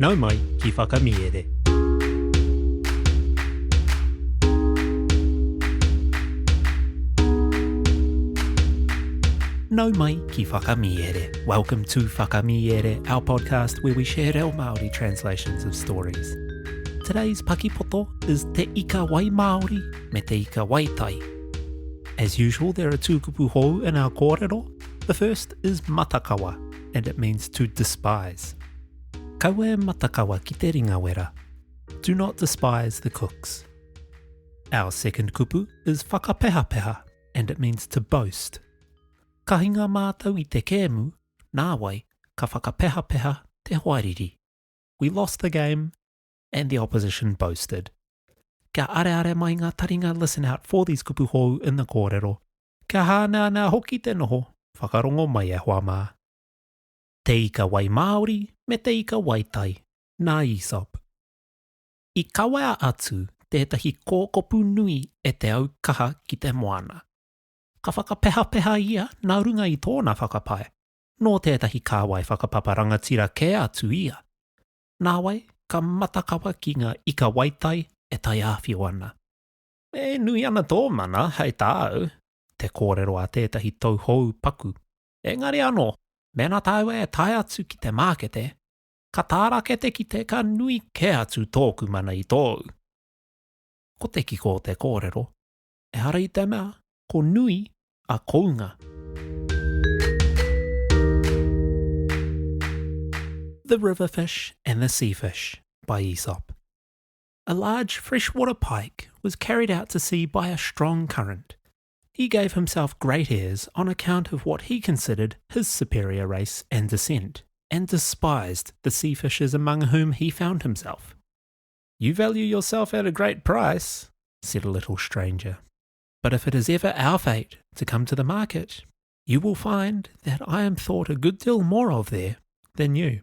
Nau mai ki Whakamiere. Nau mai ki Whakamiere. Welcome to Whakamiere, our podcast where we share reo Māori translations of stories. Today's pakipoto is Te Ika Wai Māori me Te Ika Wai Tai. As usual, there are two kupu hou in our kōrero. The first is matakawa, and it means to despise. Kaua e matakawa ki te ringawera. Do not despise the cooks. Our second kupu is whakapehapeha, and it means to boast. Ka hinga mātou i te kēmu, nāwai, ka whakapehapeha te hoariri. We lost the game, and the opposition boasted. Kia areare mai ngā taringa listen out for these kupu hou in the kōrero. Kia hāneanea hoki te noho, whakarongo mai e hoa mā. Te ika wai Māori me te ika wai tai, nā Aesop. I kawea atu tētahi kōkopu nui e te au kaha ki te moana. Ka whakapehapeha ia nā runga i tōna whakapae, nō tētahi kāwai whakapapa rangatira kē atu ia. Nāwai, ka matakawa ki ngā ika waitai e taiāwhio ana. E nui ana tō mana, hei tāu, te kōrero a tētahi tauhou paku. Engari anō, mēnā tāua e tae atu ki te mākete, ka tārake te kite ka nui kē atu tōku mana i tōu. Ko te kiko o te kōrero, ehara i te mea ko nui a kounga. The River Fish and the Sea Fish by Aesop. A large freshwater pike was carried out to sea by a strong current. He gave himself great airs on account of what he considered his superior race and descent, and despised the sea fishes among whom he found himself. You value yourself at a great price, said a little stranger. But if it is ever our fate to come to the market, you will find that I am thought a good deal more of there than you.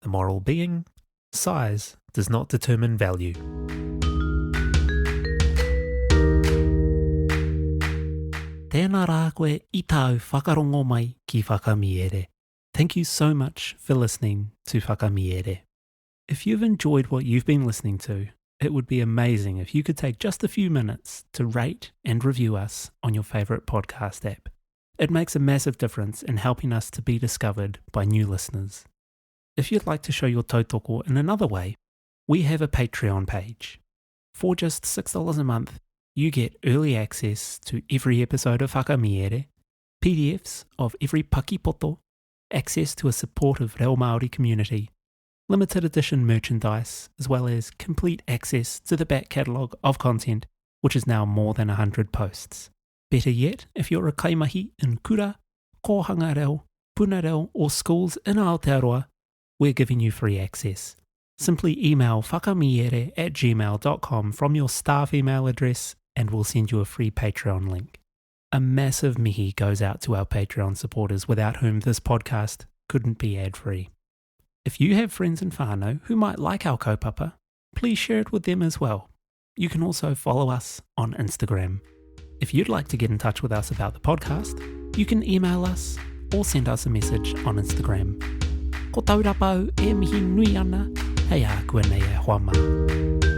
The moral being, size does not determine value. Tēnā rā koe i tāu whakarongo mai ki Whakamiere. Thank you so much for listening to Whakamiere. If you've enjoyed what you've been listening to, it would be amazing if you could take just a few minutes to rate and review us on your favourite podcast app. It makes a massive difference in helping us to be discovered by new listeners. If you'd like to show your tautoko in another way, we have a Patreon page. For just $6 a month, you get early access to every episode of Whakamiere, PDFs of every pakipoto, access to a supportive Reo Māori community, limited edition merchandise, as well as complete access to the back catalogue of content, which is now more than 100 posts. Better yet, if you're a kaimahi in kura, kōhanga reo, puna reo or schools in Aotearoa, we're giving you free access. Simply email whakamiere at gmail.com from your staff email address and we'll send you a free Patreon link. A massive mihi goes out to our Patreon supporters without whom this podcast couldn't be ad-free. If you have friends and whānau who might like our kaupapa, please share it with them as well. You can also follow us on Instagram. If you'd like to get in touch with us about the podcast, you can email us or send us a message on Instagram. Ko Taurapa au e mihi nui ana, hei a koe nei e hoa mā.